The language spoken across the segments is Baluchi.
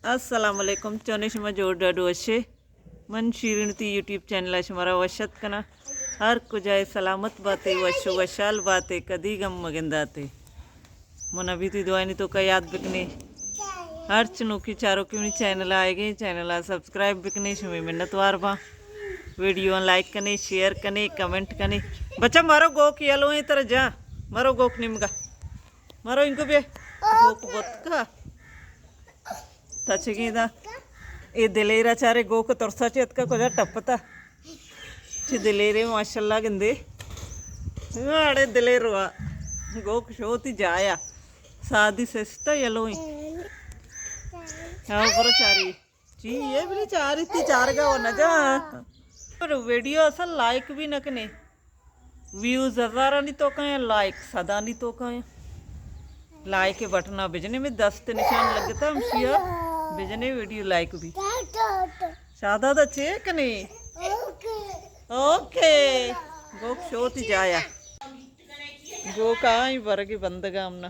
السلام علیکم، چونے شما؟ جوڑ ڈاڈو وشے؟ من شیرین تی یوٹیوب چینل ءَ شمارا وش اتک کناں۔ ہر کجا ئے سلامت باتے، وش و وشحال باتے، کدی غم مگنداتے۔ من ابھی تی دعائنی توکا یاد بکنے۔ ہرچ نوکی چاروکی منی چینل ءَ آئیگے، چینل ءَ سبسکرائب بکنے، شمے منتوار باں۔ ویڈیو لائک کنے، شیئر کنے، کمنٹ کنے۔ بچہ مرو گوک یلو ایں تر جا، مرو گوک نیمگا۔ مرو انگو بیا۔ گوک بوتکا۔ تچگیں دا۔ اے دلیرا چارے گوک ترسا چہ اتکا کجا ٹپتا۔ چہ دلیرے ماشاءاللہ گندے۔ اڑے دلیروا۔ گوک شوتی جایا۔ سادی سستا یلویں۔ ہاں، برو چاری۔ چی یہ بلی چاری تی چارگا و نجا۔ پر ویڈیو اصل لائک بھی نہ کنے۔ ویوز ہزارانی توکا ایں، لائک صدانی توکا ایں۔ لائک بٹنا بجنے میں دست نشان لگتا ہمشیا۔ بجنے ویڈیو لائک بھی۔ شادادا چے کنے؟ اوکے۔ گوک شوتی جایا۔ گوک آئی برگی بندگا ہمنا۔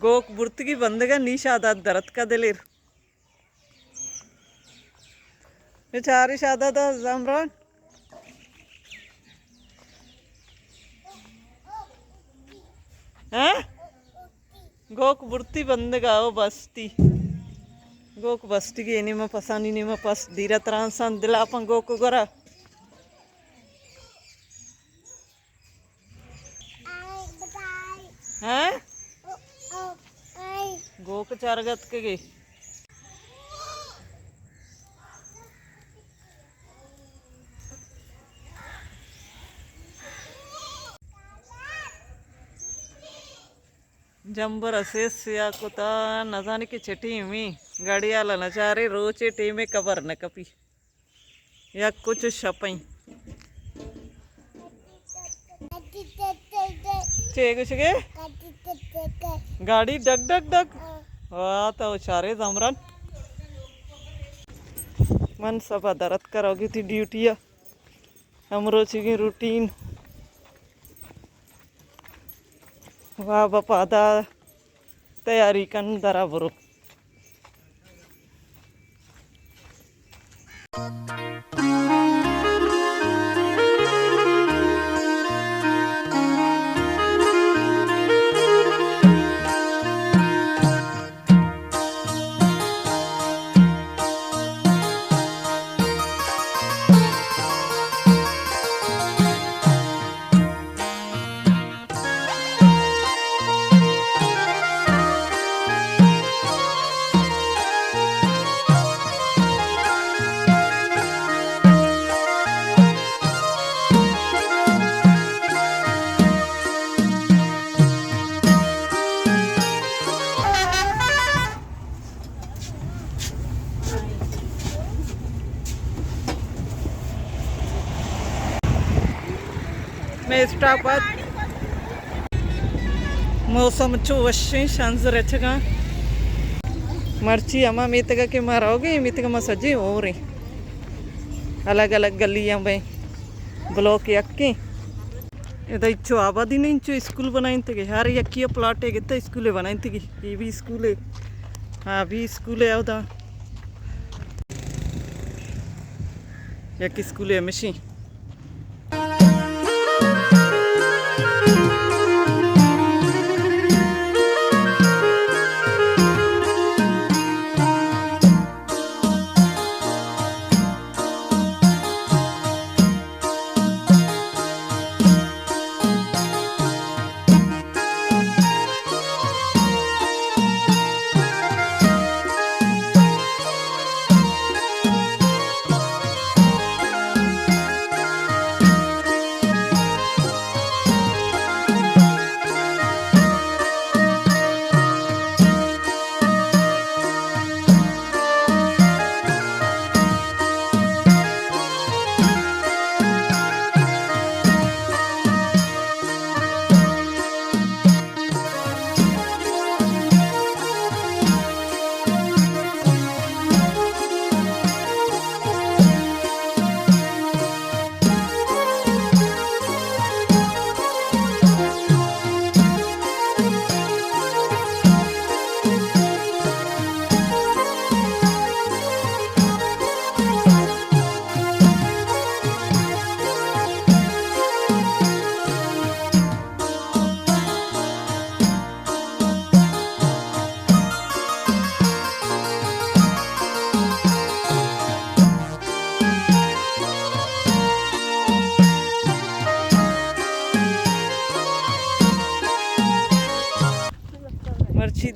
گوک برتگی بندگا نی شاداد درتکا دلیر۔ بیچاری شادادا زامران۔ ہاں؟ گوک برتی بندگا او بستی۔ گوک بستی گے نیمہ پسانی نیمہ پس دیرا ترانسان دلاپاں گوک گورا۔ ہاں؟ گوک چارگ اتکگے۔ جمبر اسے سیاہ کتا، نزانی کہ چٹی می گاڑی آلا نچارے، روچے ٹیمے قبر نہ کپی۔ یک کچ شپیں۔ چے گوشگے؟ گاڑی ڈگ ڈگ ڈگ۔ واہ، تو ہوشارے زمران۔ من صبح درت کروگی تی ڈیوٹی ءَ۔ ہمروچیگیں روٹین۔ واہ، با پادا تیاری کن درا برو۔ مئے اسٹاپ ات۔ موسم چو وشیں، شنز رچگاں۔ مرچی ہما میتگا کہ ما روگیں، میتگا ما سجیں ہوریں۔ الگ الگ گلیاں بیں، بلاک یکیں۔ ادا انچو آبادی نہ، انچو اسکول بنائینتگے، ہر یکی ءَ پلاٹے گتا اسکولے بنائینتگی۔ اے بھی اسکولے، آ بھی اسکولے اودا۔ یک اسکولے ہمشی۔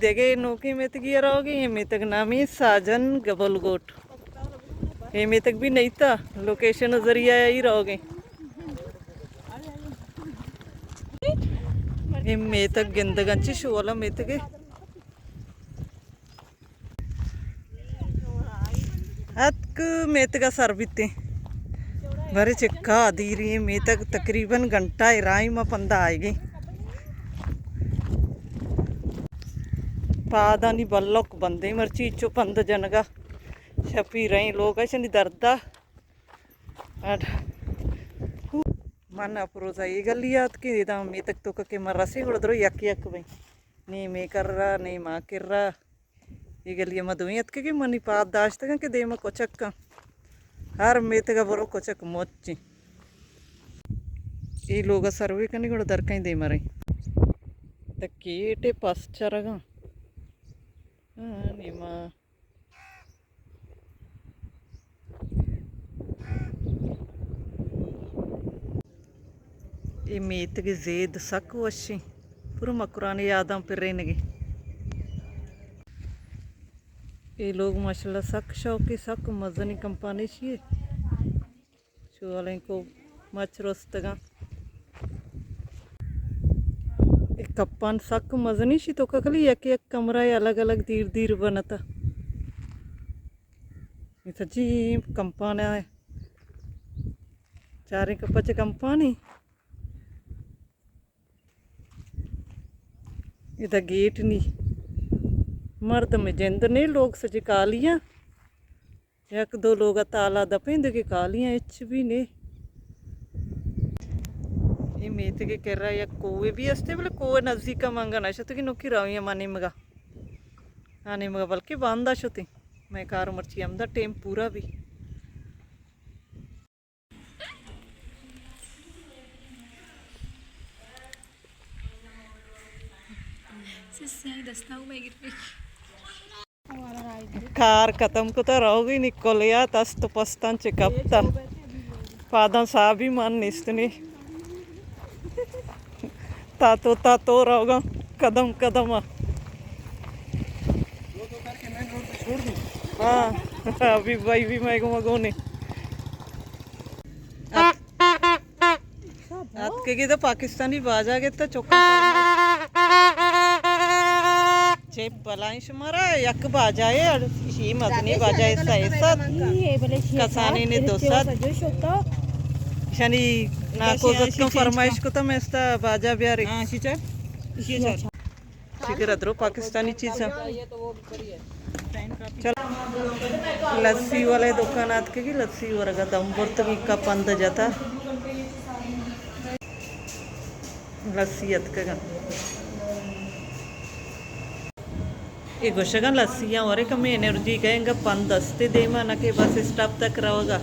دگہ نوکیں میتگے ءَ روگ ایں، اے میتگ نامی ساجن گبل گوٹ۔ اے میتگ بھی نئیتا، لوکیشن ءِ ذریعہ ءَ ہی روگ ایں۔ اے میتگ گندگ ءَ چی شولا میتگ اے۔ اتک میتگ ءَ سر بیتیں۔ برے چکا دیری ایں، میتگ تقریباً گھنٹہ ءِ راہی ما پندا آئیگیں۔ پادانی بلوک بندیں، مرچی چو پند جنگا شپی رہیں لوگ اشانی دردا۔ اڈ۔ من اپروز ءَ اے گلی ءَ اتکیں، ادا میتگ توکا کہ من رسیں گڑا درو یک یک بیں۔ نی مے کرا، نی ما کرا۔ اے گلی ءَ ما دوئیں اتکگیں، منی پاد داشتگاں کہ دیما کچک اَں۔ ہر میتگ ءَ برو کچک مچیں۔ اے لوگ ءَ سروے کنی گڑا درکئیں دیما رئیں۔ تہ کیٹ ءِ پس چرگاں۔ ہاں، نیما۔ اے میتگ ءِ زید سک وشیں، پورا مکرانی یاداں پرینگی۔ اے لوگ ماشاءاللہ سک شوقی، سک مزنی کمپانی شی۔ شوالیں کو مچ رستگاں۔ اے کپان سک مزنی شی، توکا کلی یک یک کمرہ ءَ الگ الگ دیر دیر بنتا۔ اے سجی کمپان ءَ چاریں کپا چہ کمپانی۔ ادا گیٹ نی، مردم جند نے، لوگ سجے کالی اَں۔ یک دو لوگ ءَ تالا دپیں، دگہ کالی اَں، ہچ بھی نے۔ اے میتگ ءِ کرا یک کوہ بھی استے، بلے کوہ نزدیک ءَ منگا نہ شتگی، نوکی راوی ءَ ما نیمگا۔ ہاں، نیمگا بلکہ باندا شتیں۔ مئے کار مرچی ہمدا ٹیم پورا بھی۔ کار ختم کتا روگی نی، کلیات است پستان چہ کپتا۔ پاداں صابی مان نیست نی۔ تاتو تاتو روگاں قدم قدم ءَ۔ ہاں، ابھی بھائی بھی میں گما گونے۔ اتکگی تو پاکستانی باجا گتا چکا۔ چے بلائیں شمارا یک باجائے، شی مزنی باجائے سائے سات۔ کسانی نے دو سات۔ شانی ناکوزتکاں فرمائش کتا، میں استا باجا بیارے۔ ہاں، شی چار۔ شی چار۔ چکر ادرو پاکستانی چیزاں۔ چل، لسی والے دکان آتکگی، لسی ورگا دم برتگی، کپ اند جتا۔ لسی اتکگاں۔ اے گوشگاں لسیاں ورے کمے انرجی کئے، انگا پند استے دیما، نہ کہ بس اسٹاپ تک روگا۔